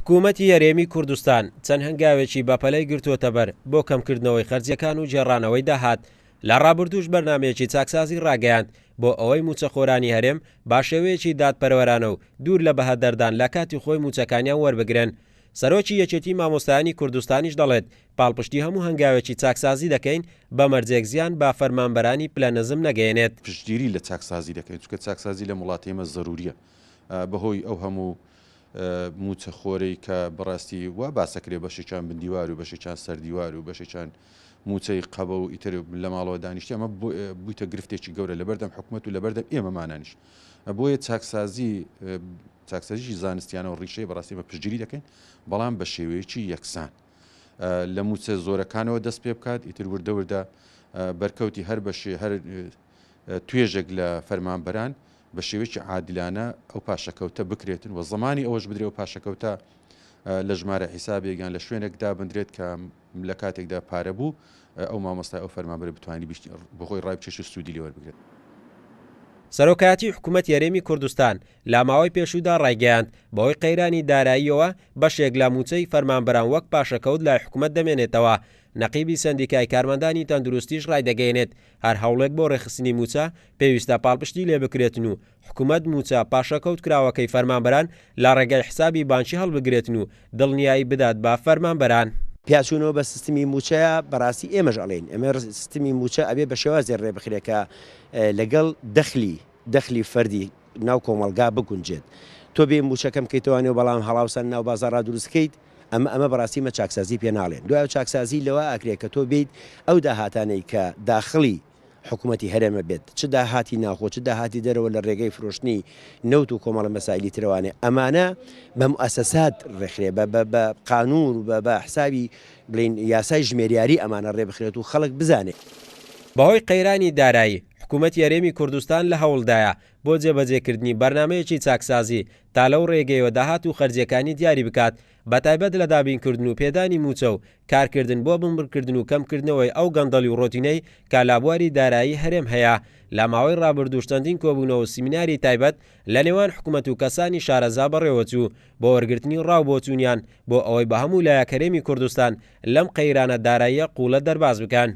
حکوومەتی هەرێمی کوردستان چەند هەنگاوێکی بەپەلەی گرتووەتەبەر بۆ کەمکردنەوەی خەرجییەکان و گێڕانەوەی داهات، لە ڕابردووش بەرنامەیەکی چاکسازی ڕاگەیاند بۆ ئەوەی مووچەخۆرانی هەرێم با شێوەیەکی دادپەروەرانە و دوور لە بەهەدەردان لە کاتی خۆی مووچەکانیان وەربگرن. سەرۆکی یەکێتی مامۆستایانی کوردستانیش دەڵێت، پاڵپشتی هەموو هەنگاوێکی چاکسازی دەکەین بە مەرجێک زیان بە فەرمانبەرانی پلە نزم نەگەیەنێت. پشتگیری لە چاکسازی دەکەین، چونکە چاکسازی لەم وڵاتەی ئێمە زەروریە بەهۆی ئەو هەموو مووچە خۆرەی کە بەڕاستی وا باسەکرێ بەشێکیان بن دیوار و بەشێکیان سەر دیوار و بەشێکیان مووچەی قەبە و ئیتر لە ماڵەوە دانیشتی ئەمە بوویتە گرفتێکی گەورە لەبەردەم حکومەت و لەبەردەم ئێمەمانانیش بۆیە چاکسازی چاکسازیی زانستیانە و ڕیشەی بەڕاستی بە پشتگیری دەکەین بەڵام بە شێوەیەکی یەکسان لە مووچە زۆرەکانەوە دەست پێ بکات ئیتر وردە وردە بەرکەوتی هەر بەشێ هەر توێژێک لە فەرمانبەران بە شێوەیەکی عادلانە ئەو پاشەکەوتە بکرێتن و زمانی ئەوەش بدرێ و پاشەکەوتە لە ژمارە حیسابێک یان لە شوێنێک دابندرێت کە لە کاتێکدا پارە بوو ئەو مامۆستای ئەو فەرمانبەرە بتوانانی بەخۆی ڕای بچێت و سوودی لێ وەربگرێت. سەرۆکایەتی حکومەتی هەرێمی کوردستان لە ماوەی پێشوودا ڕایگەیاند، بەهۆی قەیرانی داراییەوە بەشێک لە مووچەی فەرمانبەران وەک پاشەکەوت لای حکومەت دەمێنێتەوە، نەقیبی سەندیکای کارمەندانی تەندروستیش ڕایدەگەیەنێت، هەر هەوڵێک بۆ ڕێکخستنی مووچە پێویستە پاڵپشتی لێبکرێتن و حکومەت مووچە پاشەکەوت کراوەکەی فەرمانبەران لە ڕێگای حسابی بانکی هەڵبگرێتن و دڵنیایی بدات بە فەرمانبەران. پیاچوونەوە بە سیستمی مووچەیە، بەڕاستی ئێمەش ئەڵێین ئێمە سیستمی مووچە ئەبێ بە شێوازێ ڕێبخرێ کە لەگەڵ دەخلی دەخلی فەردی ناو کۆمەڵگا بگونجێت. تۆ بێی مووچە کەم کەیتەوە نێو بەڵام هەڵاوسان ناو بازاڕا دروست کەیت، ئەمە ئەمە بەڕاستی ئمە چاکسازی پێ ناڵێن. دوای چاکسازی لەوە ئەکرێ کە تۆ بێیت ئەو داهاتانەی کە داخڵی حکومەتی هەرێمە بێت چ داهاتی ناوخۆ چ داهاتی دەرەوە لە ڕێگەی فرۆشتنی نەوت و کۆمەڵە مەسائیلی ترەوانێ ئەمانە بە موئەسەسات ڕێکخرێ بە بە بە قانون و بە بە حسابی بڵێین یاسای ژمێریاری ئەمانە ڕێبخرێت و خەڵک بزانێ. بەهۆی قەیرانی دارایی، حکومەتی هەرێمی کوردستان لە هەوڵدایە بۆ جێبەجێکردنی بەرنامەیەکی چاکسازی تا لەو ڕێگەیەوە داهات و خەرجییەکانی دیاری بکات، بەتایبەت لە دابینکردن و پێدانی مووچە و کارکردن بۆ بنبڕکردن و کەمکردنەوەی ئەو گەندەڵی و ڕۆتینەی کە لە بواری دارایی هەرێم هەیە. لە ماوەی ڕابردووش چەندین کۆبوونەوە و سیمیناری تایبەت لە نێوان حکومەت و کەسانی شارەزا بەڕێوەچوو بۆ وەرگرتنی ڕا و بۆچوونیان بۆ ئەوەی بە هەموو لایەک هەرێمی کوردستان لەم قەیرانە داراییە قووڵە دەرباز بکەن.